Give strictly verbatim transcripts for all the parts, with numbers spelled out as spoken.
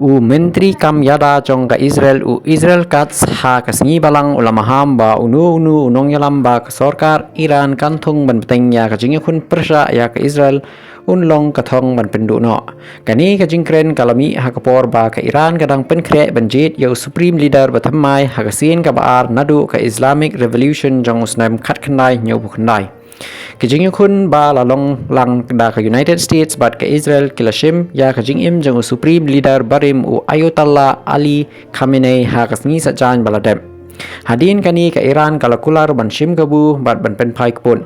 U Myntri Kam Ïada jong ka Israel, u Israel Katz, ha ka sngi Balang u la maham ba uno uno u nongïalam ba ka sorkar Iran kan thung ban bteng ïa ka jingïakhun pyrshah ïa ka Israel un long ka thong ban pynduh noh. Kane ka jingkren ka la mih ha ka por ba ka Iran ka dang pynkhreh ban jied ïa u Supreme Leader ba thymmai ha ka sien kaba ar naduh ka Islamic Revolution jong u snem khatkhyndai hynñiewphew khyndai. Ka jingïakhun ba la long lang da ka United States bad ka Israel ki la shim ïa ka jingim jong u Supreme Leader barim u Ayatollah Ali Khamenei ha ka sngi Saitjaiñ ba la dep. Hadien kane ka Iran ka la kular ban shim kabu bad ban pynphai kput.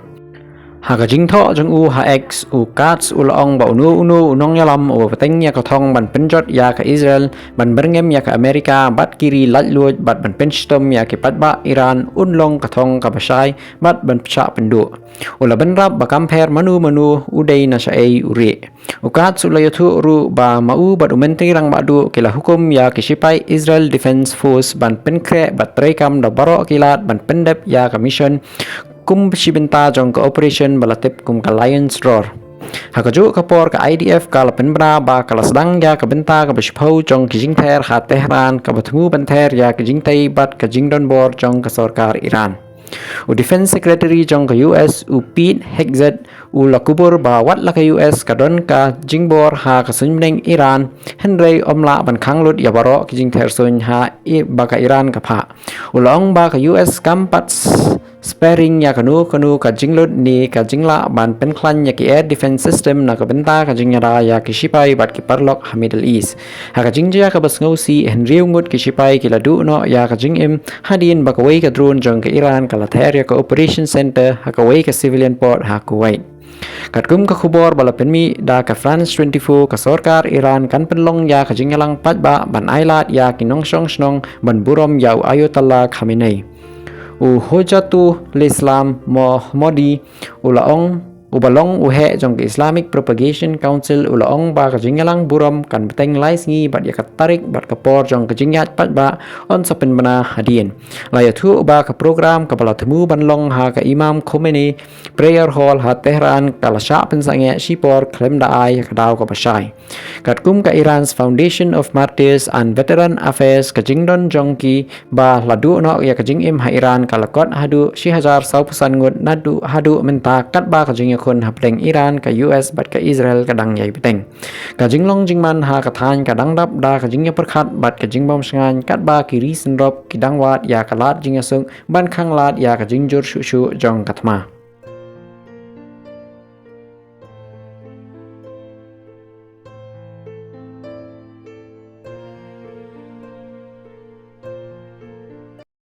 Ha ka jingthoh jong u ha X, u Katz u la ong ba uno uno u nongïalam uba bteng ïa ka thong ban pynjot ïa ka Israel, ban byrngem ïa ka Amerika bad ki ri laitluid bad ban pynshitom ïa ki paidbah Iran un long ka thong kaba shai bad ban pynshah pynduh. U la bynrap ba kam pher mano mano u dei na shaei u rieh. U Katz u la ïathuh ruh ba ma u bad u Myntri Rangbah Duh ki la hukum ïa ki shipai Israel Defense Force ban pynkhreh bad treikam da baroh ki lad ban pyndep ïa ka mission kum shi bynta jong ka operation ba la tip kum ka Lion's Roar. Ha kajuh ka por ka I D F ka la pynbna ba ka la sdang ïa ka bynta kaba shiphew jong ki jingther ha Tehran kaba thmu ban ther ïa ki jingtei bad ka jingdonbor jong ka sorkar Iran. U Defense Secretary jong ka U S, u Pete Hegseth, u la kubur ba wat la ka U S ka don ka jingbor ha ka suiñbneng Iran, hynrei ym lah ban khang lut ïa baroh ki jingther suiñ ha i ba ka Iran ka phah. U la ong ba ka U S kam pat s-, sparing ïa kano kano ka jinglut ne ka jinglah ban pynkhlaiñ ïa ki air defense system na ka bynta ka jingïada ïa ki shipai bad ki paralok ha Middle East. Ha ka jingjia kaba sngewsih, hynriew ngut ki shipai ki la duh noh ïa ka jingim hadien ba kawei ka drone jong ka Iran ka la ther ïa ka operation center ha kawei ka civilian port ha Kuwait. Katkum ka khubor ba la pynmih da ka France twenty-four, ka sorkar Iran kan pynlong ïa ka jingïalang paidbah ban ailad ïa ki nongshong shnong ban burom ïa u Ayatollah Khamenei. U Hojatullah Islam Mohammadi u la ong, uba long u heh jong ka Islamic Propagation Council, u la ong ba ka jingïalang burom kan bteng lai sngi bad ïa ka tarik bad ka por jong ka jingïaid paidbah yn sa pynbna hadien. La ïathuh ba ka program kaba la thmu ban long ha ka Imam Khomeini Prayer Hall ha Tehran ka la shah pynsangeh shipor khlem da ai ka daw kaba shai. Katkum ka Iran's Foundation of Martyrs and Veteran Affairs, ka jingdon jong ki ba la duh noh ïa ka jingim ha Iran ka la kot haduh shi hajar sawphew san ngut naduh haduh mynta, katba ka jingïakhun hapdeng Iran, ka U S bad ka Israel ka dang ïai bteng. Ka jinglong jingman ha ka thaiñ ka dang dap da ka jingïapyrkhat bad ka jingbym shngaiñ, katba ki ri synrop ki dang wad ïa ka lad jingïasuk ban khanglad ïa ka jingjur shuh shuh jong ka thma.